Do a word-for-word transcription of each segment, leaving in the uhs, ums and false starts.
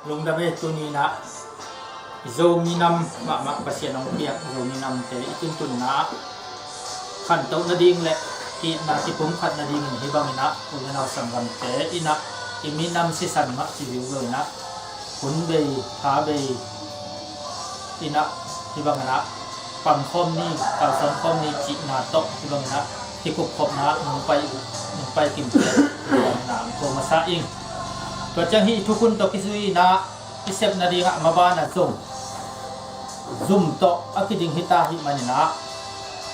Lungdam ei, tuni-in ah Zomi nam mahmah Pasian hong piak Zomi namte i tuntunna khantoh nading le itna kipumkhat nadingin hih bangin ah u le nau sanggamte in ah i minam sisan mah ci viu lo in ah hun bei, pha bei in ah hih bangin ah pangkhawm ni, kalsuan khawm ni cihna tawh hih bangin ah kikupkhopna nungpai, nungpai kimte hih bangin ah ko masa ing. Tua ciang hih i thukhun tawh kizui in ah i sep nadingah maban ah zong zum tawh a kiding hita ahih manin ah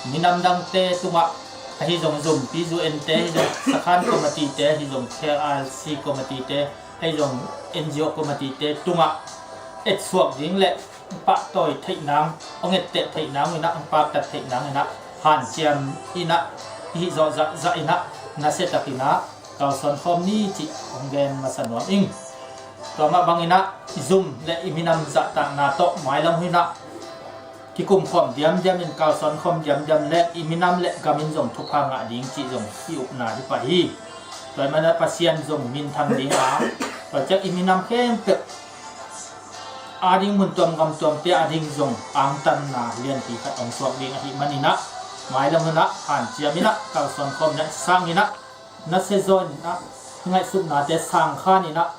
minam dangte tungah ahi zong zumpi zu ente ahi zong sakhan committee te ahi zong K R C committee te ahi zong N G O committee te tungah etsuak ding le pahtawi theih nang, hong etteh theih nang in ah, hong paktat theih nang in ah hanciam in ah hih zawh zahzah in ah nasia takin ah kalsuan khawm ni cih hong gen masa nuam ing. Tua mah bangin ah i zum le i minam zahtakna tawh mailam hun ah kikum khawm diamdiam in, kalsuan khawm diamdiam le i minam le gam in zong thupha ngah ding cih zong i upna hi pah hi. Tua ahih manin ah Pasian zong minthang ding a, tua ciang i minam khempeuh ading mun tuam gam tuamte ading zong angtanna lianpi khat hong suak ding ahih manin ah mailam hun ah hanciam in ah kalsuan khawm in ah sang in ah nasia zaw in ah ngaihsutnate sangkhan in ah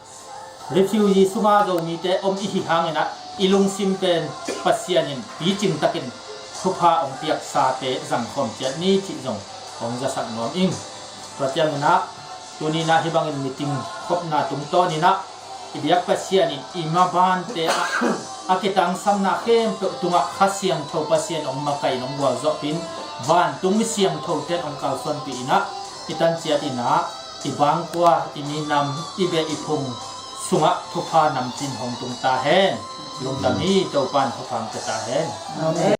refugee sunga Zomite om i hi hangin ah i lungsim pen Pasian in picing takin thupha hong piaksate zangkhawm ciat ni cih zong hong zasak nuam ing. Tua ciangin ah tuni-in ah hih bangin meeting khopna tungtawn in ah i biak Pasian in i mabante ah a kitangsamna khempeuh tungah Kha Siangtho Pasian hong makaih in hong gualzawhpih in vantung mi siangthote in hong kalsuanpih in ah i tan ciat in ah i bangkua, i minam, i beh i phung sungah thupha namcin hong tung ta hen. Lungdam hi. Topa in thupha hong pia ta hen. Amen.